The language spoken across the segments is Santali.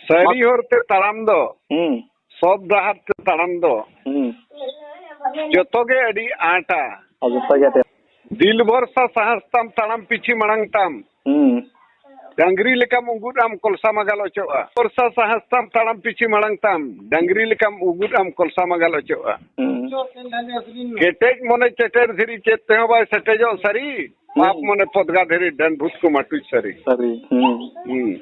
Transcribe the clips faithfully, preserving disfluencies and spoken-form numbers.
ᱥᱟᱹᱨᱤ ᱦᱚᱨ ᱛᱮ ᱛᱟᱲᱟᱢ ᱫᱚ, ᱦᱩᱸ᱾ ᱥᱚᱛ ᱰᱟᱦᱟᱨ ᱛᱮ ᱛᱟᱲᱟᱢ ᱫᱚ, ᱦᱩᱸ᱾ ᱡᱚᱛᱚ ᱜᱮ ᱟᱹᱰᱤ ᱟᱸᱴᱟ᱾ ᱟᱨ ᱡᱚᱛᱚ ᱜᱮ ᱟᱹᱰᱤ ᱫᱤᱞ ᱵᱷᱚᱨᱥᱟ ᱥᱟᱦᱟᱥ ᱛᱟᱢ ᱛᱟᱲᱟᱢ ᱯᱤᱪᱷᱤ ᱢᱟᱲᱟᱝ ᱛᱟᱢ᱾ ᱦᱩᱸ᱾ ᱰᱟᱝᱨᱤ ᱞᱮᱠᱟᱢ ᱩᱜᱩᱫ ᱟᱢ ᱠᱚᱞᱥᱟ ᱢᱟᱜᱟᱞ ᱚᱪᱚᱜᱼᱟ᱾ ᱵᱷᱚᱨᱥᱟ ᱥᱟᱦᱟᱥ ᱛᱟᱢ ᱛᱟᱲᱟᱢ ᱯᱤᱪᱷᱤ ᱢᱟᱲᱟᱝ ᱛᱟᱢ᱾ ᱰᱟᱝᱨᱤ ᱞᱮᱠᱟᱢ ᱩᱜᱩᱫ ᱟᱢ ᱠᱚᱞᱥᱟ ᱢᱟᱜᱟᱞ ᱚᱪᱚᱜᱼᱟ᱾ ᱦᱩᱸ᱾ ᱠᱮᱴᱮᱡ ᱢᱚᱱᱮ ᱪᱮᱴᱮᱨ ᱫᱷᱤᱨᱤ ᱪᱮᱫ ᱛᱮᱦᱚᱸ ᱵᱟᱭ ᱥᱮᱴᱮᱡᱚᱜ ᱥᱟᱹᱨᱤ᱾ ᱦᱩᱸ᱾ ᱯᱟᱯ ᱢᱚᱱᱮ ᱯᱚᱫᱽᱜᱟ ᱫᱷᱤᱨᱤ ᱰᱟᱹᱱ ᱵᱷᱩᱛ ᱠᱚ ᱢᱟᱴᱩᱡ ᱥᱟᱹᱨᱤ᱾ ᱥᱟᱹᱨᱤ᱾ ᱦᱩᱸ᱾ ᱦᱩᱸ᱾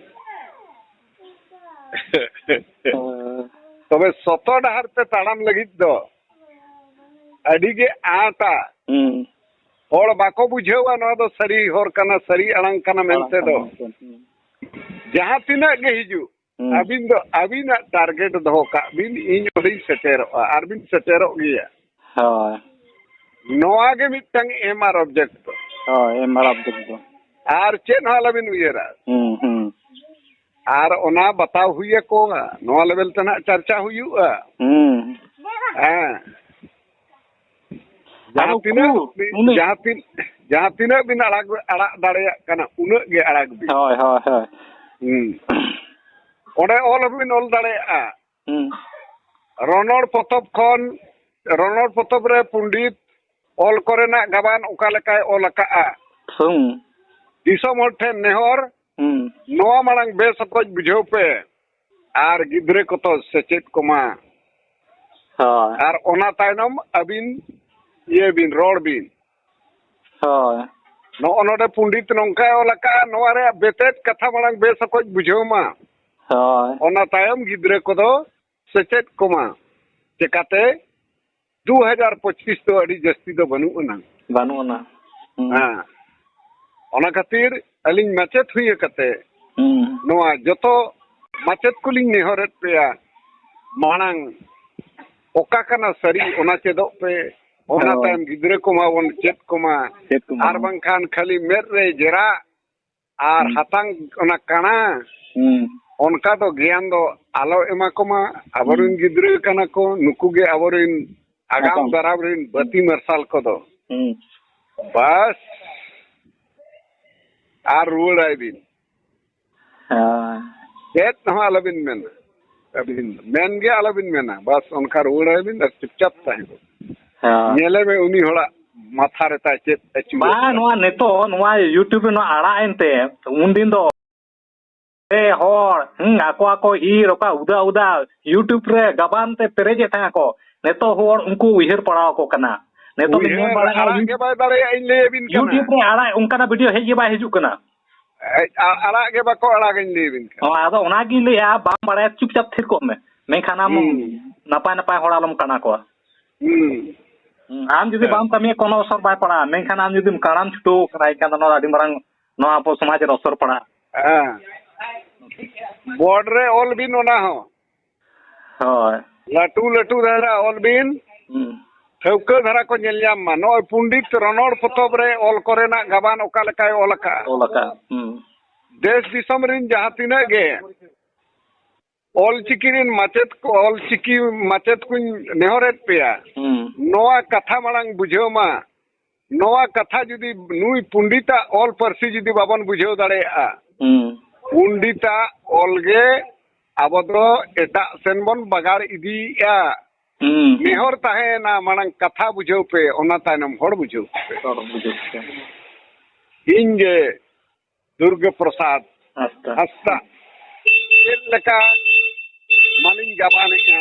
ᱦᱮᱸ᱾ ᱛᱚᱵᱮ ᱥᱚᱛᱚ ᱰᱟᱦᱟᱨ ᱛᱮ ᱛᱟᱲᱟᱢ ᱞᱟᱹᱜᱤᱫ ᱫᱚ ᱟᱹᱰᱤ ᱜᱮ ᱟᱸᱴᱟ᱾ ᱦᱩᱸ᱾ ᱦᱚᱲ ᱵᱟᱠᱚ ᱵᱩᱡᱷᱟᱹᱣᱟ ᱱᱚᱣᱟ ᱫᱚ ᱥᱟᱹᱨᱤ ᱦᱚᱨ ᱠᱟᱱᱟ, ᱥᱟᱹᱨᱤ ᱟᱲᱟᱝ ᱠᱟᱱᱟ ᱢᱮᱱᱛᱮ ᱫᱚ᱾ ᱟᱲᱟᱝ ᱠᱟᱱᱟ ᱢᱮᱱᱛᱮ᱾ ᱦᱩᱸ᱾ ᱡᱟᱦᱟᱸ ᱛᱤᱱᱟᱹᱜ ᱜᱮ ᱦᱤᱡᱩᱜ, ᱦᱩᱸ᱾ ᱟᱹᱵᱤᱱ ᱫᱚ ᱟᱹᱵᱤᱱᱟᱜ target ᱫᱚᱦᱚ ᱠᱟᱜ ᱵᱤᱱ, ᱤᱧ ᱚᱸᱰᱮᱧ ᱥᱮᱴᱮᱨᱚᱜᱼᱟ, ᱟᱨ ᱵᱤᱱ ᱥᱮᱴᱮᱨᱚᱜ ᱜᱮᱭᱟ᱾ ᱦᱳᱭ᱾ ᱱᱚᱣᱟ ᱜᱮ ᱢᱤᱫᱴᱟᱝ aim ᱟᱨ object ᱫᱚ᱾ ᱦᱳᱭ, aim ᱟᱨ object ᱫᱚ᱾ ᱟᱨ ᱪᱮᱫ ᱦᱚᱸ ᱟᱞᱚᱵᱤᱱ ᱩᱭᱦᱟᱹᱨᱟ᱾ ᱦᱩᱸ, ᱦᱩᱸ᱾ ᱟᱨ ᱚᱱᱟ ᱵᱟᱛᱟᱣ ᱦᱩᱭ ᱟᱠᱚᱣᱟ, ᱱᱚᱣᱟ level ᱛᱮ ᱱᱟᱜ ᱪᱟᱨᱪᱟ ᱦᱩᱭᱩᱜᱼᱟ᱾ ᱦᱩᱸ᱾ ᱦᱮᱸ᱾ ᱟᱨ ᱡᱟᱦᱟᱸ ᱩᱱᱠᱩ ᱛᱤᱱᱟᱹᱜ ᱵᱤᱱ, ᱩᱱᱤ ᱡᱟᱦᱟᱸ ᱛᱤᱱ-, ᱡᱟᱦᱟᱸ ᱛᱤᱱᱟᱹᱜ ᱵᱤᱱ ᱟᱲᱟᱜ, ᱟᱲᱟᱜ ᱫᱟᱲᱮᱭᱟᱜ ᱠᱟᱱᱟ, ᱩᱱᱟᱹᱜ ᱜᱮ ᱟᱲᱟᱜ ᱵᱤᱱ᱾ ᱦᱳᱭ, ᱦᱳᱭ, ᱦᱳᱭ᱾ ᱦᱩᱸ᱾ ᱚᱸᱰᱮ ᱚᱞ ᱦᱚᱸᱵᱤᱱ ᱚᱞ ᱫᱟᱲᱮᱭᱟᱜᱼᱟ᱾ ᱦᱩᱸ᱾ ᱨᱚᱱᱚᱲ ᱯᱚᱛᱚᱵ ᱠᱷᱚᱱ, ᱨᱚᱱᱚᱲ ᱯᱚᱛᱚᱵ ᱨᱮ ᱯᱚᱱᱰᱤᱛ ᱚᱞ ᱠᱚᱨᱮᱱᱟᱜ ᱜᱟᱵᱟᱱ ᱚᱠᱟ ᱞᱮᱠᱟᱭ ᱚᱞ ᱟᱠᱟᱜᱼᱟ? ᱦᱩᱸ᱾ ᱫᱤᱥᱚᱢ ᱦᱚᱲ ᱴᱷᱮᱱ ᱱᱮᱦᱚᱨ, ᱦᱩᱸ᱾ ᱱᱚᱣᱟ ᱢᱟᱲᱟᱝ ᱵᱮᱥ ᱚᱠᱚᱡ ᱵᱩᱡᱷᱟᱹᱣ ᱯᱮ, ᱟᱨ ᱜᱤᱫᱽᱨᱟᱹ ᱠᱚᱛᱚ ᱥᱮᱪᱮᱫ ᱠᱚᱢᱟ᱾ ᱦᱳᱭ᱾ ᱟᱨ ᱚᱱᱟ ᱛᱟᱭᱱᱚᱢ ᱟᱹᱵᱤᱱ ᱤᱭᱟᱹ ᱵᱤᱱ, ᱨᱚᱲ ᱵᱤᱱ᱾ ᱦᱳᱭ᱾ ᱱᱚᱜᱼᱚ ᱱᱚᱰᱮ ᱯᱚᱱᱰᱤᱛ ᱱᱚᱝᱠᱟᱭ ᱚᱞ ᱟᱠᱟᱜᱼᱟ, ᱱᱚᱣᱟ ᱨᱮᱭᱟᱜ ᱵᱮᱛᱮᱫ ᱠᱟᱛᱷᱟ ᱢᱟᱲᱟᱝ ᱵᱮᱥ ᱚᱠᱚᱡ ᱵᱩᱡᱷᱟᱹᱣ ᱢᱟ᱾ ᱦᱳᱭ᱾ ᱚᱱᱟ ᱛᱟᱭᱚᱢ ᱜᱤᱫᱽᱨᱟᱹ ᱠᱚᱫᱚ ᱥᱮᱪᱮᱫ ᱠᱚᱢᱟ᱾ ᱪᱮᱠᱟᱛᱮ? ᱫᱩ ᱦᱟᱡᱟᱨ ᱯᱚᱸᱪᱤᱥ ᱫᱚ ᱟᱹᱰᱤ ᱡᱟᱹᱥᱛᱤ ᱫᱚ ᱵᱟᱹᱱᱩᱜ ᱟᱱᱟ᱾ ᱵᱟᱹᱱᱩᱜ ᱟᱱᱟ᱾ ᱦᱩᱸ᱾ ᱦᱮᱸ᱾ ᱚᱱᱟ ᱠᱷᱟᱹᱛᱤᱨ ᱟᱹᱞᱤᱧ ᱢᱟᱪᱮᱫ ᱦᱩᱭ ᱠᱟᱛᱮ ᱦᱩᱸ᱾ ᱱᱚᱣᱟ ᱡᱚᱛᱚ ᱢᱟᱪᱮᱫ ᱠᱚᱞᱤᱧ ᱱᱮᱦᱚᱨᱮᱫ ᱯᱮᱭᱟ, ᱢᱟᱲᱟᱝ ᱚᱠᱟ ᱠᱟᱱᱟ ᱥᱟᱹᱨᱤ, ᱚᱱᱟ ᱪᱮᱫᱚᱜ ᱯᱮ᱾ ᱚᱱᱟ ᱦᱳᱭ᱾ ᱛᱟᱭᱚᱢ ᱜᱤᱫᱽᱨᱟᱹ ᱠᱚᱢᱟ ᱵᱚᱱ ᱪᱮᱫ ᱠᱚᱢᱟ᱾ ᱪᱮᱫ ᱠᱚᱢᱟ᱾ ᱟᱨ ᱵᱟᱝᱠᱷᱟᱱ ᱠᱷᱟᱹᱞᱤ ᱢᱮᱫ ᱨᱮ ᱡᱮᱨᱟᱜ ᱟᱨ ᱦᱩᱸ᱾ ᱦᱟᱛᱟᱝ ᱚᱱᱟ ᱠᱟᱬᱟ, ᱦᱩᱸ᱾ ᱚᱱᱠᱟ ᱫᱚ ᱜᱮᱭᱟᱱ ᱫᱚ ᱟᱞᱚ ᱮᱢᱟ ᱠᱚᱢᱟ᱾ ᱟᱵᱚᱨᱮᱱ ᱦᱩᱸ᱾ ᱜᱤᱫᱽᱨᱟᱹ ᱠᱟᱱᱟ ᱠᱚ, ᱱᱩᱠᱩ ᱜᱮ ᱟᱵᱚᱨᱮᱱ ᱟᱜᱟᱢ ᱟᱜᱟᱢ᱾ ᱫᱟᱨᱟᱢ ᱨᱮᱱ ᱵᱟᱹᱛᱤ ᱢᱟᱨᱥᱟᱞ ᱠᱚᱫᱚ᱾ ᱦᱩᱸ᱾ ᱵᱟᱥ, ᱟᱨ ᱨᱩᱣᱟᱹᱲᱟᱭ ᱵᱤᱱ᱾ ᱦᱳᱭ᱾ ᱪᱮᱫ ᱦᱚᱸ ᱟᱞᱚᱵᱤᱱ ᱢᱮᱱᱟ᱾ ᱟᱹᱵᱤᱱ ᱢᱮᱱ ᱜᱮ ᱟᱞᱚᱵᱤᱱ ᱢᱮᱱᱟ, ᱵᱟᱥ ᱚᱱᱠᱟ ᱨᱩᱣᱟᱹᱲ ᱟᱭ ᱵᱤᱱ ᱟᱨ ᱪᱩᱯᱪᱟᱯ ᱛᱟᱦᱮᱸ ᱠᱚᱜ ᱵᱤᱱ᱾ ᱦᱮᱸ᱾ ᱧᱮᱞᱮ ᱢᱮ ᱩᱱᱤ ᱦᱚᱲᱟᱜ ᱢᱟᱛᱷᱟ ᱨᱮ ᱛᱟᱭ ᱪᱮᱫ ᱟᱹᱪᱩᱨᱚᱜ ᱵᱟᱝ, ᱠᱟᱱᱟ᱾ ᱱᱚᱣᱟ ᱱᱤᱛᱚᱜ ᱱᱚᱣᱟ YouTube ᱨᱮ ᱱᱚᱣᱟ ᱟᱲᱟᱜ ᱮᱱᱛᱮ, ᱩᱱᱫᱤᱱ ᱫᱚ ᱯᱮ ᱦᱚᱲ, ᱦᱩᱸ, ᱟᱠᱚ ᱟᱠᱚ ᱤᱨ ᱚᱠᱟ ᱩᱫᱟ ᱩᱫᱟ YouTube ᱨᱮ ᱜᱟᱵᱟᱱ ᱛᱮ ᱯᱮᱨᱮᱡᱮᱫ ᱛᱟᱦᱮᱸ ᱠᱚ᱾ ᱱᱤᱛᱚᱜ ᱦᱚᱲ ᱩᱱᱠᱩ ᱩᱭᱦᱟᱹᱨ ᱯᱟᱲᱟᱣ ᱟᱠᱚ ᱠᱟᱱᱟ᱾ ᱱᱤᱛᱚᱜ ᱵᱤᱱ ᱧᱮᱞ ᱩᱭᱦᱟᱹᱨ ᱵᱟᱲᱟᱭᱟ, ᱟᱲᱟᱜ ᱜᱮ ᱵᱟᱭ ᱫᱟᱲᱮᱭᱟᱜᱼᱟ, ᱤᱧ ᱞᱟᱹᱭ ᱟᱹᱵᱤᱱ ᱠᱟᱱᱟ᱾ YouTube ᱨᱮ ᱟᱲᱟᱜ ᱚᱱᱠᱟᱱᱟᱜ video ᱦᱮᱡ ᱜᱮ ᱵᱟᱭ ᱦᱤᱡᱩᱜ ᱠᱟᱱᱟ᱾ ᱮ, ᱟ-, ᱟᱲᱟᱜ ᱜᱮ ᱵᱟᱠᱚ ᱟᱲᱟᱜᱟᱹᱧ ᱞᱟᱹᱭ ᱟᱹᱵᱤᱱ ᱠᱟᱱᱟ᱾ ᱚ, ᱟᱫᱚ ᱚᱱᱟᱜᱤᱧ ᱞᱟᱹᱭᱮᱫᱼᱟ, ᱵᱟᱢ ᱵᱟᱲᱟᱭᱟ, ᱪᱩᱯᱪᱟᱯ ᱛᱷᱤᱨ ᱠᱚᱜ ᱢᱮ᱾ ᱢᱮᱱᱠᱷᱟᱱ ᱟᱢ ᱦᱩᱸ᱾ ᱱᱟᱯᱟᱭ ᱱᱟᱯᱟᱭ ᱦᱚᱲ ᱟᱞᱚᱢ ᱠᱟᱬᱟ ᱠᱚᱣᱟ᱾ ᱦᱩᱸ᱾ ᱦᱩᱸ, ᱟᱢ ᱡᱩᱫᱤ ᱦᱮᱸ᱾ ᱵᱟᱢ ᱠᱟᱹᱢᱤᱭᱟ, ᱠᱳᱱᱳ ᱚᱥᱚᱨ ᱵᱟᱭ ᱯᱟᱲᱟᱜᱼᱟ, ᱢᱮᱱᱠᱷᱟᱱ ᱟᱢ ᱡᱩᱫᱤᱢ ᱠᱟᱬᱟᱢ ᱪᱷᱩᱴᱟᱹᱣ ᱠᱟᱱᱟ, ᱮᱱᱠᱷᱟᱱ ᱫᱚ ᱱᱚᱣᱟ ᱫᱚ ᱟᱹᱰᱤ ᱢᱟᱨᱟᱝ ᱱᱚᱣᱟ ᱟᱵᱚ ᱥᱚᱢᱟᱡᱽ ᱨᱮ ᱚᱥᱚᱨ ᱯᱟᱲᱟᱜᱼᱟ᱾ ᱦᱮᱸ᱾ ᱵᱳᱨᱰ ᱨᱮ ᱚᱞ ᱵᱤᱱ ᱚᱱᱟ ᱦᱚᱸ᱾ ᱦᱳᱭ᱾ ᱞᱟᱹᱴᱩ ᱞᱟᱹᱴᱩ ᱫᱷᱟᱨᱟ ᱚᱞ ᱵᱤᱱ᱾ ᱦᱩᱸ᱾ ᱴᱷᱟᱹᱣᱠᱟᱹ ᱫᱷᱟᱨᱟ ᱠᱚ ᱧᱮᱞ ᱧᱟᱢ ᱢᱟ᱾ ᱱᱚᱜᱼᱚᱭ ᱯᱚᱱᱰᱤᱛ ᱨᱚᱱᱚᱲ ᱯᱚᱛᱚᱵ ᱨᱮ ᱚᱞ ᱠᱚᱨᱮᱱᱟᱜ ᱜᱟᱵᱟᱱ ᱚᱠᱟ ᱞᱮᱠᱟᱭ ᱚᱞ ᱟᱠᱟᱫᱼᱟ᱾ ᱚᱞ ᱟᱠᱟᱫᱼᱟ᱾ ᱦᱩᱸ᱾ ᱫᱮᱥ ᱫᱤᱥᱚᱢ ᱨᱤᱱ ᱡᱟᱦᱟᱸ ᱛᱤᱱᱟᱹᱜ ᱜᱮ ᱚᱞ ᱪᱤᱠᱤ ᱨᱤᱱ ᱢᱟᱪᱮᱫ ᱠᱚ, ᱚᱞ ᱪᱤᱠᱤ ᱢᱟᱪᱮᱫ ᱠᱚᱧ ᱱᱮᱦᱚᱨᱮᱫ ᱯᱮᱭᱟ, ᱦᱩᱸ᱾ ᱱᱚᱣᱟ ᱠᱟᱛᱷᱟ ᱢᱟᱲᱟᱝ ᱵᱩᱡᱷᱟᱹᱣ ᱢᱟ᱾ ᱱᱚᱣᱟ ᱠᱟᱛᱷᱟ ᱡᱩᱫᱤ ᱱᱩᱭ ᱯᱚᱱᱰᱤᱛᱟᱜ ᱚᱞ ᱯᱟᱹᱨᱥᱤ ᱡᱩᱫᱤ ᱵᱟᱵᱚᱱ ᱵᱩᱡᱷᱟᱹᱣ ᱫᱟᱲᱮᱭᱟᱜᱼᱟ, ᱦᱩᱸ᱾ ᱯᱚᱱᱰᱤᱛᱟᱜ ᱚᱞ ᱜᱮ ᱟᱵᱚ ᱫᱚ ᱮᱴᱟᱜ ᱥᱮᱱ ᱵᱚᱱ ᱵᱟᱜᱟᱲ ᱤᱫᱤᱭᱮᱫᱼᱟ᱾ ᱦᱩᱸ᱾ ᱱᱮᱦᱚᱨ ᱛᱟᱦᱮᱸᱭᱮᱱᱟ, ᱢᱟᱲᱟᱝ ᱠᱟᱛᱷᱟ ᱵᱩᱡᱷᱟᱹᱣ ᱯᱮ, ᱚᱱᱟ ᱛᱟᱭᱱᱚᱢ ᱦᱚᱲ ᱵᱩᱡᱷᱟᱹᱣ ᱯᱮ᱾ ᱦᱚᱲ ᱵᱩᱡᱷᱟᱹᱣ ᱯᱮ᱾ ᱤᱧ ᱜᱮ ᱫᱩᱨᱜᱟᱹ ᱯᱨᱚᱥᱟᱫᱽ ᱦᱟᱸᱥᱫᱟ᱾ ᱦᱟᱸᱥᱫᱟ᱾ ᱪᱮᱫ ᱞᱮᱠᱟ ᱢᱟᱱᱤᱧ ᱜᱟᱵᱟᱱᱮᱜᱼᱟ,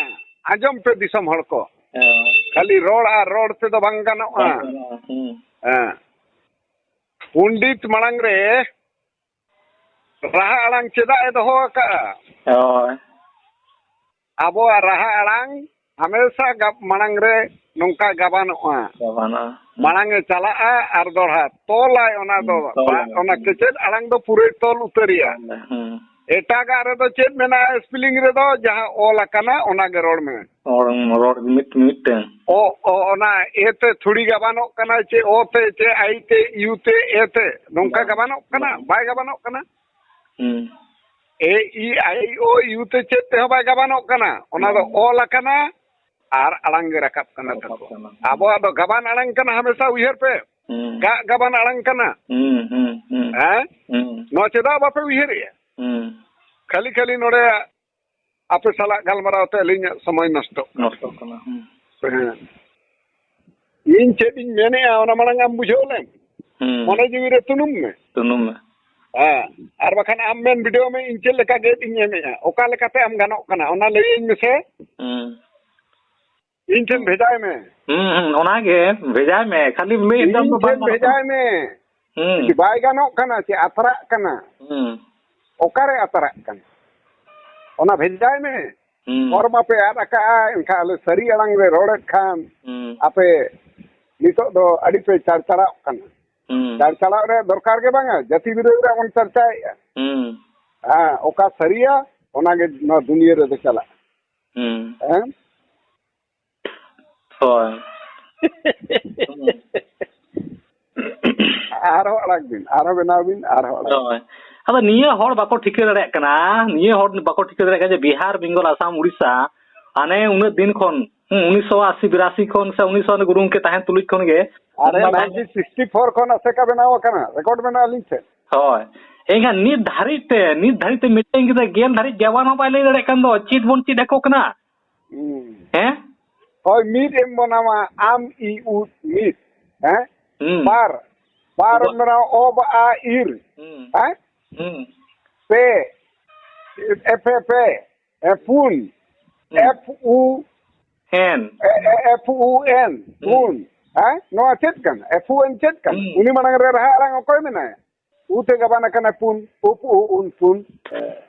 ᱟᱸᱡᱚᱢ ᱯᱮ ᱫᱤᱥᱚᱢ ᱦᱚᱲ ᱠᱚ᱾ ᱦᱮᱸ᱾ ᱠᱷᱟᱹᱞᱤ ᱨᱚᱲ ᱟᱨ ᱨᱚᱲ ᱛᱮᱫᱚ ᱵᱟᱝ ᱜᱟᱱᱚᱜᱼᱟ᱾ ᱵᱟᱝ ᱜᱟᱱᱚᱜᱼᱟ, ᱦᱩᱸ᱾ ᱦᱮᱸ᱾ ᱯᱚᱱᱰᱤᱛ ᱢᱟᱲᱟᱝ ᱨᱮ ᱨᱟᱦᱟ ᱟᱲᱟᱝ ᱪᱮᱫᱟᱜ ᱮ ᱫᱚᱦᱚ ᱟᱠᱟᱫᱼᱟ? ᱦᱳᱭ᱾ ᱟᱵᱚᱣᱟᱜ ᱨᱟᱦᱟ ᱟᱲᱟᱝ ᱦᱟᱢᱮᱥᱟ ᱜᱟᱵ-, ᱢᱟᱲᱟᱝ ᱨᱮ ᱱᱚᱝᱠᱟ ᱜᱟᱵᱟᱱᱚᱜᱼᱟ᱾ ᱜᱟᱵᱟᱱᱚᱜᱼᱟ᱾ ᱦᱩᱸ᱾ ᱢᱟᱲᱟᱝ ᱮ ᱪᱟᱞᱟᱜᱼᱟ ᱟᱨ ᱫᱚᱦᱲᱟ ᱛᱚᱞᱟᱭ ᱚᱱᱟ ᱫᱚ᱾ ᱦᱩᱸ, ᱛᱚᱞᱟᱭ᱾ ᱚᱱᱟ ᱠᱮᱪᱮᱫ ᱟᱲᱟᱝ ᱫᱚ ᱯᱩᱨᱟᱹᱭ ᱛᱚᱞ ᱩᱛᱟᱹᱨᱮᱜᱼᱟ᱾ ᱦᱩᱸ᱾ ᱮᱴᱟᱜᱟᱜ ᱨᱮᱫᱚ ᱪᱮᱫ ᱢᱮᱱᱟᱜᱼᱟ? Spelling ᱨᱮᱫᱚ ᱡᱟᱦᱟᱸ ᱚᱞ ᱟᱠᱟᱱᱟ ᱚᱱᱟ ᱜᱮ ᱨᱚᱲ ᱢᱮ᱾ ᱨᱚᱲ, ᱨᱚᱲ ᱢᱤᱫ, ᱢᱤᱫᱴᱟᱝ᱾ ᱚ, ᱚ, ᱚᱱᱟ ᱮ ᱛᱮ ᱛᱷᱩᱲᱤ ᱜᱟᱵᱟᱱᱚᱜ ᱠᱟᱱᱟ, ᱪᱮ ᱚ ᱛᱮ, ᱪᱮ ᱟᱭ ᱛᱮ, ᱭᱩ ᱛᱮ, ᱮ ᱛᱮ, ᱱᱚᱝᱠᱟ ᱵᱟᱝ᱾ ᱜᱟᱵᱟᱱᱚᱜ ᱠᱟᱱᱟ? ᱵᱟᱝ᱾ ᱵᱟᱭ ᱜᱟᱵᱟᱱᱚᱜ ᱠᱟᱱᱟ᱾ ᱦᱩᱸ᱾ ᱮ, ᱤ, ᱟᱭ, ᱳ, ᱭᱩ ᱛᱮ ᱪᱮᱫ ᱛᱮᱦᱚᱸ ᱵᱟᱭ ᱜᱟᱵᱟᱱᱚᱜ ᱠᱟᱱᱟ᱾ ᱚᱱᱟ ᱫᱚ ᱵᱟᱝ᱾ ᱚᱞ ᱟᱠᱟᱱᱟ ᱟᱨ ᱟᱲᱟᱝ ᱜᱮ ᱨᱟᱠᱟᱵ ᱠᱟᱱᱟ ᱨᱟᱠᱟᱵ ᱛᱟᱠᱚ᱾ ᱠᱟᱱᱟ᱾ ᱟᱵᱚᱣᱟᱜ ᱫᱚ ᱜᱟᱵᱟᱱ ᱟᱲᱟᱝ ᱠᱟᱱᱟ, ᱦᱟᱢᱮᱥᱟ ᱩᱭᱦᱟᱹᱨ ᱯᱮ᱾ ᱦᱩᱸ᱾ ᱜᱟᱜ ᱜᱟᱵᱟᱱ ᱟᱲᱟᱝ ᱠᱟᱱᱟ᱾ ᱦᱩᱸ, ᱦᱩᱸ, ᱦᱩᱸ᱾ ᱦᱮᱸ? ᱦᱩᱸ᱾ ᱱᱚᱣᱟ ᱪᱮᱫᱟᱜ ᱵᱟᱯᱮ ᱩᱭᱦᱟᱹᱨᱮᱜᱼᱟ? ᱦᱩᱸ᱾ ᱠᱷᱟᱹᱞᱤ ᱠᱷᱟᱹᱞᱤ ᱱᱚᱰᱮ ᱟᱯᱮ ᱥᱟᱞᱟᱜ ᱜᱟᱞᱢᱟᱨᱟᱣ ᱛᱮ ᱟᱹᱞᱤᱧᱟᱜ ᱥᱚᱢᱚᱭ ᱱᱚᱥᱴᱚᱜ ᱠᱟᱱᱟ᱾ ᱱᱚᱥᱴᱚᱜ ᱠᱟᱱᱟ᱾ ᱦᱩᱸ᱾ ᱦᱮᱸ᱾ ᱤᱧ ᱪᱮᱫ ᱤᱧ ᱢᱮᱱᱮᱫᱼᱟ, ᱚᱱᱟ ᱢᱟᱲᱟᱝ ᱟᱢ ᱵᱩᱡᱷᱟᱹᱣ ᱞᱮᱢ᱾ ᱦᱩᱸ᱾ ᱢᱚᱱᱮ ᱡᱤᱣᱤ ᱨᱮ ᱛᱩᱱᱩᱢ ᱢᱮ᱾ ᱛᱩᱱᱩᱢ ᱢᱮ᱾ ᱦᱮᱸ᱾ ᱟᱨ ᱵᱟᱠᱷᱟᱱ ᱟᱢ ᱢᱮᱱ ᱵᱤᱰᱟᱹᱣ ᱢᱮ, ᱤᱧ ᱪᱮᱫ ᱞᱮᱠᱟ ᱜᱮᱫ ᱤᱧ ᱮᱢᱮᱫᱼᱟ, ᱚᱠᱟ ᱞᱮᱠᱟᱛᱮ ᱟᱢ ᱜᱟᱱᱚᱜ ᱠᱟᱱᱟ, ᱚᱱᱟ ᱞᱟᱹᱭᱟᱹᱧ ᱢᱮᱥᱮ᱾ ᱦᱩᱸ᱾ ᱤᱧ ᱴᱷᱮᱱ ᱵᱷᱮᱡᱟᱭ ᱢᱮ᱾ ᱦᱩᱸ, ᱦᱩᱸ, ᱚᱱᱟᱜᱮ ᱵᱷᱮᱡᱟᱭ ᱢᱮ, ᱠᱷᱟᱹᱞᱤ ᱞᱟᱹᱭ ᱤᱧ ᱫᱚ ᱵᱟᱝ ᱴᱷᱮᱱ ᱜᱟᱱᱚᱜ ᱠᱟᱱᱟ᱾ ᱵᱷᱮᱡᱟᱭ ᱢᱮ᱾ ᱦᱩᱸ᱾ ᱡᱩᱫᱤ ᱵᱟᱭ ᱜᱟᱱᱚᱜ ᱠᱟᱱᱟ, ᱪᱮ ᱟᱛᱨᱟᱜ ᱠᱟᱱᱟ, ᱦᱩᱸ᱾ ᱚᱠᱟᱨᱮ ᱟᱛᱨᱟᱜ ᱠᱟᱱᱟ, ᱚᱱᱟ ᱵᱷᱮᱡᱟᱭ ᱢᱮ᱾ ᱦᱩᱸ᱾ ᱦᱚᱨ ᱢᱟᱯᱮ ᱟᱫ ᱟᱠᱟᱜᱼᱟ, ᱮᱱᱠᱷᱟᱱ ᱟᱞᱮ ᱥᱟᱹᱨᱤ ᱟᱲᱟᱝ ᱨᱮ ᱨᱚᱲᱮᱫ ᱠᱷᱟᱱ ᱦᱩᱸ᱾ ᱟᱯᱮ ᱱᱤᱛᱚᱜ ᱫᱚ ᱟᱹᱰᱤ ᱯᱮ ᱪᱟᱲᱪᱟᱲᱟᱜ ᱠᱟᱱᱟ᱾ ᱦᱩᱸ᱾ ᱪᱟᱲᱪᱟᱲᱟᱜ ᱨᱮ ᱫᱚᱨᱠᱟᱨ ᱜᱮ ᱵᱟᱝᱟ, ᱡᱟᱹᱛᱤ ᱵᱤᱨᱳᱫᱷ ᱨᱮ ᱵᱚᱱ ᱪᱟᱨᱪᱟᱭᱮᱫᱼᱟ᱾ ᱦᱩᱸ᱾ ᱦᱮᱸ, ᱚᱠᱟ ᱥᱟᱹᱨᱤᱭᱟ ᱚᱱᱟᱜᱮ ᱱᱚᱣᱟ ᱫᱩᱱᱤᱭᱟᱹ ᱨᱮᱫᱚ ᱪᱟᱞᱟᱜᱼᱟ᱾ ᱦᱩᱸ᱾ ᱦᱮᱸ? ᱦᱳᱭ᱾ ᱟᱨᱦᱚᱸ ᱟᱲᱟᱜ ᱵᱤᱱ, ᱟᱨᱦᱚᱸ ᱵᱮᱱᱟᱣ ᱵᱤᱱ, ᱟᱨᱦᱚᱸ ᱟᱲᱟᱜ ᱵᱤᱱ᱾ ᱦᱳᱭ᱾ ᱟᱫᱚ ᱱᱤᱭᱟᱹ ᱦᱚᱲ ᱵᱟᱠᱚ ᱴᱷᱤᱠᱟᱹ ᱫᱟᱲᱮᱭᱟᱜ ᱠᱟᱱᱟ, ᱱᱤᱭᱟᱹ ᱦᱚᱲ ᱵᱟᱠᱚ ᱴᱷᱤᱠᱟᱹ ᱫᱟᱲᱮᱭᱟᱜ ᱠᱟᱱᱟ ᱡᱮ ᱵᱤᱦᱟᱨ, ᱵᱮᱝᱜᱚᱞ, ᱟᱥᱟᱢ, ᱩᱲᱤᱥᱥᱟ, ᱦᱟᱱᱮ ᱩᱱᱟᱹᱜ ᱫᱤᱱ ᱠᱷᱚᱱ, ᱦᱩᱸ, ᱩᱱᱤᱥᱥᱚ ᱟᱥᱤ ᱵᱤᱨᱟᱥᱤ ᱠᱷᱚᱱ ᱥᱮ ᱩᱱᱤᱥᱥᱚ ᱜᱩᱨᱩ ᱜᱚᱢᱠᱮ ᱛᱟᱦᱮᱱ ᱛᱩᱞᱩᱡ ᱠᱷᱚᱱ ᱜᱮ ᱟᱨᱮ, ᱚᱱᱟ nineteen sixty four ᱠᱷᱚᱱ ᱟᱥᱮᱠᱟ ᱵᱮᱱᱟᱣ ᱟᱠᱟᱱᱟ, ᱨᱮᱠᱚᱨᱰ ᱢᱮᱱᱟᱜᱼᱟ ᱟᱹᱞᱤᱧ ᱴᱷᱮᱱ᱾ ᱦᱳᱭ᱾ ᱮᱱᱠᱷᱟᱱ ᱱᱤᱛ ᱫᱷᱟᱹᱨᱤᱡ ᱛᱮ, ᱱᱤᱛ ᱫᱷᱟᱹᱨᱤᱡ ᱛᱮ ᱢᱤᱫᱴᱮᱱ ᱜᱤᱫᱽᱨᱟᱹ ᱜᱮᱞ ᱫᱷᱟᱹᱨᱤᱡ ᱜᱮᱭᱟᱱ ᱦᱚᱸ ᱵᱟᱭ ᱞᱟᱹᱭ ᱫᱟᱲᱮᱭᱟᱜ ᱠᱟᱱ ᱫᱚ, ᱪᱮᱫ ᱵᱚᱱ ᱪᱮᱫ ᱟᱠᱚ ᱠᱟᱱᱟ? ᱦᱩᱸ᱾ ᱦᱮᱸ? ᱦᱳᱭ, ᱢᱤᱫ ᱮᱢ ᱵᱮᱱᱟᱣᱟ, ᱟᱢ ᱤ ᱩᱫ ᱢᱤᱫ᱾ ᱦᱮᱸ? ᱦᱩᱸ᱾ ᱵᱟᱨ, ᱵᱟᱨ ᱮᱢ ᱵᱮᱱᱟᱣᱟ, ᱚ ᱵᱟ ᱟ ᱤᱨ᱾ ᱦᱩᱸ᱾ ᱦᱮᱸ? ᱦᱩᱸ᱾ ᱯᱮ, ᱮᱯ ᱮ ᱯᱮ, ᱮ, ᱯᱩᱱ᱾ ᱦᱩᱸ᱾ ᱮᱯᱷ ᱩ, ᱮᱱ᱾ ᱮ, ᱮ, ᱮᱯᱷ ᱩ ᱮᱱ, ᱦᱩᱸ᱾ ᱯᱩᱱ᱾ ᱦᱮᱸ? ᱱᱚᱣᱟ ᱪᱮᱫ ᱠᱟᱱᱟ? ᱮᱯᱷ ᱩ ᱮᱱ ᱪᱮᱫ ᱠᱟᱱᱟ? ᱦᱩᱸ᱾ ᱩᱱᱤ ᱢᱟᱲᱟᱝ ᱨᱮ ᱨᱟᱦᱟ ᱟᱲᱟᱝ ᱚᱠᱚᱭ ᱢᱮᱱᱟᱭᱟ? ᱩ ᱛᱮ ᱜᱟᱵᱟᱱ ᱟᱠᱟᱱᱟ ᱯᱩᱱ, ᱩᱯ, ᱩ, ᱩᱱ, ᱯᱩᱱ᱾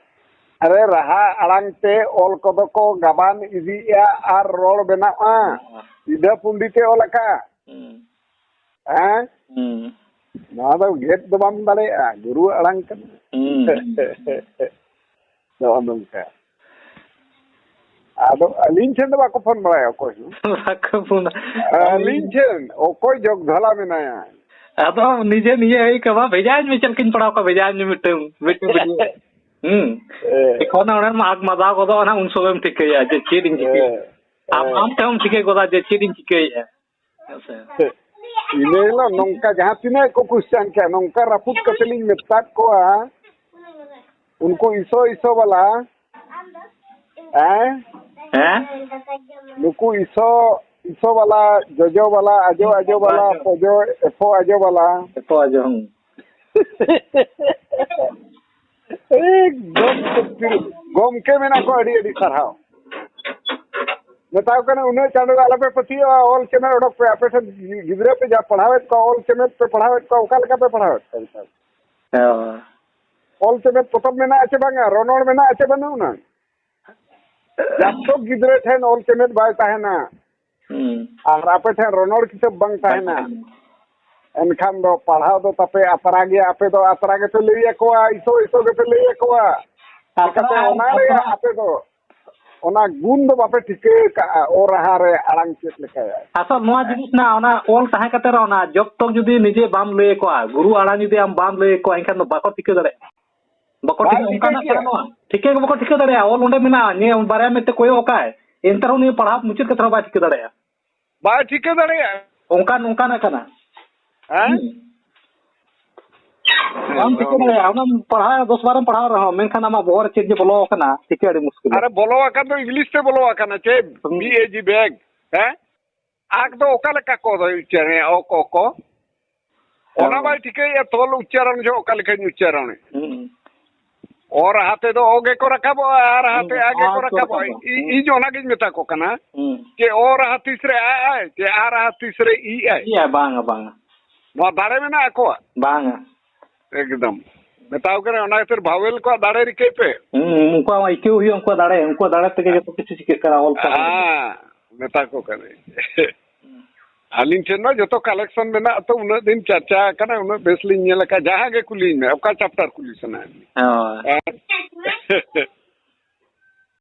ᱟᱨᱮ, ᱨᱟᱦᱟ ᱟᱲᱟᱝ ᱛᱮ ᱚᱞ ᱠᱚᱫᱚ ᱠᱚ ᱜᱟᱵᱟᱱ ᱤᱫᱤᱭᱮᱜᱼᱟ ᱟᱨ ᱨᱚᱲ ᱵᱮᱱᱟᱜᱼᱟ᱾ ᱦᱩᱸ᱾ ᱥᱤᱫᱷᱟᱹ ᱯᱩᱸᱰᱤ ᱛᱮ ᱚᱞ ᱟᱠᱟᱜᱼᱟ᱾ ᱦᱩᱸ᱾ ᱦᱮᱸ? ᱦᱩᱸ᱾ ᱱᱚᱣᱟ ᱫᱚ ᱜᱮᱫ ᱫᱚ ᱵᱟᱢ ᱫᱟᱲᱮᱭᱟᱜᱼᱟ, ᱜᱩᱨᱩᱣᱟᱜ ᱟᱲᱟᱝ ᱠᱟᱱᱟ᱾ ᱦᱩᱸ᱾ ᱱᱚᱜᱼᱚ ᱱᱚᱝᱠᱟ᱾ ᱟᱫᱚ ᱟᱹᱞᱤᱧ ᱴᱷᱮᱱ ᱫᱚ ᱵᱟᱠᱚ ᱯᱷᱳᱱ ᱵᱟᱲᱟᱭᱟ ᱚᱠᱚᱭ ᱦᱚᱸ᱾ ᱵᱟᱠᱚ ᱯᱷᱳᱱᱟ᱾ ᱟᱹᱞᱤᱧ ᱴᱷᱮᱱ ᱚᱠᱚᱭ ᱡᱚᱜᱽ ᱡᱷᱟᱞᱟ ᱢᱮᱱᱟᱭᱟ? ᱟᱫᱚ ᱱᱤᱡᱮ ᱱᱤᱭᱟᱹ ᱦᱩᱭ ᱠᱟᱱᱟ, ᱵᱷᱮᱡᱟᱭᱟᱹᱧ ᱢᱮ ᱪᱮᱫ ᱞᱮᱠᱟᱧ ᱯᱟᱲᱦᱟᱣ ᱠᱚᱣᱟ, ᱵᱷᱮᱡᱟᱭᱟᱹᱧ ᱢᱮ ᱢᱤᱫᱴᱟᱝ, ᱢᱤᱫᱴᱟᱝ ᱵᱷᱤᱰᱤᱭᱳ᱾ ᱦᱩᱸ᱾ ᱦᱮᱸ᱾ ᱡᱚᱠᱷᱚᱱ ᱚᱸᱰᱮ ᱢᱟᱜᱽ ᱢᱟᱫᱟᱣ ᱜᱚᱫᱚᱜᱼᱟ ᱱᱟᱦᱟᱜ, ᱩᱱ ᱥᱚᱢᱚᱭᱮᱢ ᱴᱷᱤᱠᱟᱹᱭᱟ ᱡᱮ ᱪᱮᱫ ᱤᱧ ᱪᱤᱠᱟᱹᱭᱟ᱾ ᱦᱮᱸ᱾ ᱟᱢ, ᱦᱮᱸ᱾ ᱟᱢ ᱛᱮᱦᱚᱸᱢ ᱴᱷᱤᱠᱟᱹ ᱜᱚᱫᱟ ᱡᱮ ᱪᱮᱫ ᱤᱧ ᱪᱤᱠᱟᱹᱭᱮᱫᱼᱟ᱾ ᱦᱮᱸ ᱥᱮ? ᱤᱱᱟᱹ ᱦᱤᱞᱳᱜ ᱱᱚᱝᱠᱟ ᱡᱟᱦᱟᱸ ᱛᱤᱱᱟᱹᱜ ᱠᱚ ᱠᱩᱥᱪᱟᱱ ᱠᱮᱫ, ᱱᱚᱝᱠᱟ ᱨᱟᱹᱯᱩᱫ ᱠᱟᱛᱮ ᱞᱤᱧ ᱢᱮᱛᱟᱫ ᱠᱚᱣᱟ, ᱩᱱᱠᱩ ᱤᱥᱚ ᱤᱥᱚ ᱵᱟᱞᱟ, ᱦᱮᱸ? ᱦᱮᱸ? ᱱᱩᱠᱩ ᱤᱥᱚ ᱤᱥᱚ ᱵᱟᱞᱟ, ᱡᱚᱡᱚ ᱵᱟᱞᱟ, ᱟᱡᱚ ᱟᱡᱚ ᱵᱟᱞᱟ, ᱯᱚᱡᱚ ᱮᱯᱷᱚ ᱟᱡᱚ ᱵᱟᱞᱟ᱾ ᱮᱯᱷᱚ ᱟᱡᱚ, ᱦᱩᱸ᱾ ᱮᱠᱫᱚᱢ ᱥᱚᱛᱛᱤ᱾ ᱜᱚᱢᱠᱮ ᱢᱮᱱᱟᱜ ᱠᱚᱣᱟ, ᱟᱹᱰᱤ ᱟᱹᱰᱤ ᱥᱟᱨᱦᱟᱣ᱾ ᱢᱮᱛᱟ ᱠᱚ ᱠᱟᱱᱟ, ᱩᱱᱟᱹᱜ ᱪᱟᱸᱫᱚ ᱫᱚ ᱟᱞᱚᱯᱮ ᱯᱟᱹᱛᱭᱟᱹᱜᱼᱟ, ᱚᱞ ᱪᱮᱢᱮᱫ ᱚᱰᱚᱠ ᱯᱮ᱾ ᱟᱯᱮ ᱴᱷᱮᱱ ᱜᱤᱫᱽᱨᱟᱹ ᱯᱮ ᱡᱟ ᱯᱟᱲᱦᱟᱣᱮᱫ ᱠᱚᱣᱟ, ᱚᱞ ᱪᱮᱢᱮᱫ ᱯᱮ ᱯᱟᱲᱦᱟᱣᱮᱫ ᱠᱚᱣᱟ, ᱚᱠᱟ ᱞᱮᱠᱟ ᱯᱮ ᱯᱟᱲᱦᱟᱣᱮᱫ ᱠᱚᱣᱟ ᱱᱮᱛᱟᱨ? ᱦᱮᱸ᱾ ᱚᱞ ᱪᱮᱢᱮᱫ ᱯᱚᱛᱚᱵ ᱢᱮᱱᱟᱜᱼᱟ ᱪᱮ ᱵᱟᱝᱟ? ᱨᱚᱱᱚᱲ ᱢᱮᱱᱟᱜᱼᱟ ᱪᱮ ᱵᱟᱹᱱᱩᱜ ᱟᱱᱟ? ᱡᱟᱵ ᱛᱚᱠ ᱜᱤᱫᱽᱨᱟᱹ ᱴᱷᱮᱱ ᱚᱞ ᱪᱮᱢᱮᱫ ᱵᱟᱭ ᱛᱟᱦᱮᱱᱟ, ᱦᱩᱸ᱾ ᱟᱨ ᱟᱯᱮ ᱴᱷᱮᱱ ᱨᱚᱱᱚᱲ ᱠᱤᱛᱟᱹᱵ ᱵᱟᱝ ᱛᱟᱦᱮᱱᱟ, ᱵᱟᱝ ᱛᱟᱦᱮᱱᱟ᱾ ᱮᱱᱠᱷᱟᱱ ᱫᱚ ᱯᱟᱲᱦᱟᱣ ᱫᱚ ᱛᱟᱯᱮ ᱟᱛᱨᱟ ᱜᱮᱭᱟ᱾ ᱟᱯᱮ ᱫᱚ ᱟᱛᱨᱟ ᱜᱮᱯᱮ ᱞᱟᱹᱭ ᱟᱠᱚᱣᱟ, ᱤᱥᱚ ᱤᱥᱚ ᱜᱮᱯᱮ ᱞᱟᱹᱭ ᱟᱠᱚᱣᱟ᱾ ᱟᱛᱨᱟ, ᱪᱤᱠᱟᱹᱛᱮ ᱚᱱᱟ ᱨᱮᱭᱟᱜ ᱟᱛᱨᱟ᱾ ᱟᱯᱮ ᱫᱚ ᱚᱱᱟ ᱜᱩᱱ ᱫᱚ ᱵᱟᱯᱮ ᱴᱷᱤᱠᱟᱹ ᱠᱟᱜᱼᱟ, ᱚ ᱨᱟᱦᱟ ᱨᱮ ᱟᱲᱟᱝ ᱪᱮᱫ ᱞᱮᱠᱟᱭᱟ? ᱟᱥᱚᱞ ᱱᱚᱣᱟ ᱡᱤᱱᱤᱥ ᱱᱟ, ᱚᱱᱟ ᱚᱞ ᱛᱟᱦᱮᱸ ᱠᱟᱛᱮ ᱨᱮᱦᱚᱸ ᱱᱟ, ᱡᱚᱵ ᱛᱚᱠ ᱡᱩᱫᱤ ᱱᱤᱡᱮ ᱵᱟᱢ ᱞᱟᱹᱭ ᱟᱠᱚᱣᱟ, ᱜᱩᱨᱩ ᱟᱲᱟᱝ ᱡᱩᱫᱤ ᱟᱢ ᱵᱟᱢ ᱞᱟᱹᱭ ᱟᱠᱚᱣᱟ, ᱮᱱᱠᱷᱟᱱ ᱫᱚ ᱵᱟᱠᱚ ᱴᱷᱤᱠᱟᱹ ᱫᱟᱲᱮᱭᱟᱜᱼᱟ᱾ ᱵᱟᱠᱚ ᱵᱟᱭ ᱴᱷᱤᱠᱟᱹ, ᱴᱷᱤᱠᱟᱹ ᱚᱱᱠᱟᱱᱟᱜ ᱠᱮᱭᱟ᱾ ᱠᱟᱱᱟ ᱱᱚᱣᱟ᱾ ᱴᱷᱤᱠᱟᱹ ᱜᱮ ᱵᱟᱠᱚ ᱴᱷᱤᱠᱟᱹ ᱫᱟᱲᱮᱭᱟᱜᱼᱟ᱾ ᱚᱞ ᱚᱸᱰᱮ ᱢᱮᱱᱟᱜᱼᱟ, ᱱᱤᱭᱟᱹ ᱵᱟᱨᱭᱟ ᱢᱮᱫ ᱛᱮ ᱠᱚᱭᱚᱜ ᱟᱠᱟᱭ, ᱮᱱᱛᱮ ᱨᱮᱦᱚᱸ ᱱᱤᱭᱟᱹ ᱯᱟᱲᱦᱟᱣ ᱢᱩᱪᱟᱹᱫ ᱠᱟᱛᱮ ᱨᱮᱦᱚᱸ ᱵᱟᱭ ᱴᱷᱤᱠᱟᱹ ᱫᱟᱲᱮᱭᱟᱜᱼᱟ᱾ ᱵᱟᱭ ᱴᱷᱤᱠᱟᱹ ᱫᱟᱲᱮᱭᱟᱜᱼᱟ᱾ ᱚᱱᱠᱟᱱ, ᱚᱱᱠᱟᱱᱟᱜ ᱠᱟᱱᱟ᱾ ᱦᱮᱸ? ᱦᱩᱸ᱾ ᱵᱟᱢ ᱴᱷᱤᱠᱟᱹ ᱮᱠᱫᱚᱢ᱾ ᱫᱟᱲᱮᱭᱟᱜᱼᱟ᱾ ᱚᱱᱟᱢ ᱯᱟᱲᱦᱟᱣ, ᱫᱚᱥ ᱵᱟᱨᱮᱢ ᱯᱟᱲᱦᱟᱣ ᱨᱮᱦᱚᱸ, ᱢᱮᱱᱠᱷᱟᱱ ᱟᱢᱟᱜ ᱵᱚᱦᱚᱜ ᱨᱮ ᱪᱮᱫ ᱡᱮ ᱵᱚᱞᱚ ᱟᱠᱟᱱᱟ, ᱴᱷᱤᱠᱟᱹ ᱟᱹᱰᱤ ᱢᱩᱥᱠᱤᱞ᱾ ᱟᱨᱮ ᱵᱚᱞᱚ ᱟᱠᱟᱱ ᱫᱚ ᱤᱝᱞᱤᱥ ᱛᱮ ᱵᱚᱞᱚ ᱟᱠᱟᱱᱟ, ᱪᱮᱫ? ᱦᱩᱸ᱾ B A G bag, ᱦᱮᱸ? ᱟᱜ ᱫᱚ ᱚᱠᱟ ᱞᱮᱠᱟ ᱠᱚ ᱩᱪᱪᱟᱨᱚᱱ, ᱚ, ᱠᱚ, ᱠᱚ? ᱚᱱᱟ ᱦᱮᱸ᱾ ᱵᱟᱭ ᱴᱷᱤᱠᱟᱹᱭᱮᱫᱼᱟ, ᱛᱚᱞ ᱩᱪᱪᱟᱨᱚᱱ ᱡᱚᱦᱚᱜ ᱚᱠᱟ ᱞᱮᱠᱟᱧ ᱩᱪᱪᱟᱨᱚᱱᱮᱫ᱾ ᱦᱩᱸ᱾ ᱚ ᱨᱟᱦᱟ ᱛᱮᱫᱚ ᱚ ᱜᱮᱠᱚ ᱨᱟᱠᱟᱵᱚᱜᱼᱟ, ᱟ ᱨᱟᱦᱟ ᱛᱮ ᱦᱩᱸ, ᱟ ᱜᱮᱠᱚ ᱟ ᱜᱮᱠᱚ ᱨᱟᱠᱟᱵᱚᱜᱼᱟ᱾ ᱨᱟᱠᱟᱵᱚᱜᱼᱟ᱾ ᱤ-, ᱦᱩᱸ᱾ ᱤᱧ ᱚᱱᱟᱜᱤᱧ ᱢᱮᱛᱟ ᱠᱚ ᱠᱟᱱᱟ ᱦᱩᱸ᱾ ᱡᱮ ᱚ ᱨᱟᱦᱟ ᱛᱤᱥ ᱨᱮ ᱟ ᱟᱭ, ᱪᱮ ᱟ ᱨᱟᱦᱟ ᱛᱤᱥ ᱨᱮ ᱤ ᱟᱭ᱾ ᱤ ᱟᱭ, ᱵᱟᱝᱟ, ᱵᱟᱝᱟ᱾ ᱱᱚᱣᱟ ᱫᱟᱲᱮ ᱢᱮᱱᱟᱜ ᱟᱠᱚᱣᱟᱜ? ᱵᱟᱝᱟ᱾ ᱮᱠᱫᱚᱢ᱾ ᱢᱮᱛᱟᱣ ᱠᱟᱱᱟ, ᱚᱱᱟ ᱠᱷᱟᱹᱛᱤᱨ vowel ᱠᱚᱣᱟᱜ ᱫᱟᱲᱮ ᱨᱤᱠᱟᱹᱭ ᱯᱮ᱾ ᱦᱩᱸ, ᱩᱱᱠᱩᱣᱟᱜ ᱢᱟ ᱟᱹᱭᱠᱟᱹᱣ ᱦᱩᱭᱩᱜᱼᱟ, ᱩᱱᱠᱩᱣᱟᱜ ᱫᱟᱲᱮ, ᱩᱱᱠᱩᱣᱟᱜ ᱫᱟᱲᱮ ᱛᱮᱜᱮ ᱡᱚᱛᱚ ᱠᱤᱪᱷᱩ ᱪᱤᱠᱟᱹᱜ ᱠᱟᱱᱟ, ᱚᱞ ᱯᱟᱲᱦᱟᱣ᱾ ᱦᱮᱸ, ᱢᱮᱛᱟ ᱠᱚ ᱠᱟᱹᱱᱟᱹᱧ᱾ ᱟᱹᱞᱤᱧ ᱴᱷᱮᱱ ᱢᱟ ᱡᱚᱛᱚ collection ᱢᱮᱱᱟᱜ, ᱛᱚ ᱩᱱᱟᱹᱜ ᱫᱤᱱ ᱪᱟᱨᱪᱟ ᱟᱠᱟᱱᱟ, ᱩᱱᱟᱹᱜ ᱵᱮᱥ ᱞᱤᱧ ᱧᱮᱞ ᱟᱠᱟᱫ᱾ ᱡᱟᱦᱟᱸ ᱜᱮ ᱠᱩᱞᱤᱧ ᱢᱮ, ᱚᱠᱟ chapter ᱠᱩᱞᱤ ᱥᱟᱱᱟᱭᱮᱫ ᱢᱮᱭᱟ? ᱦᱳᱭ᱾ ᱦᱮᱸ?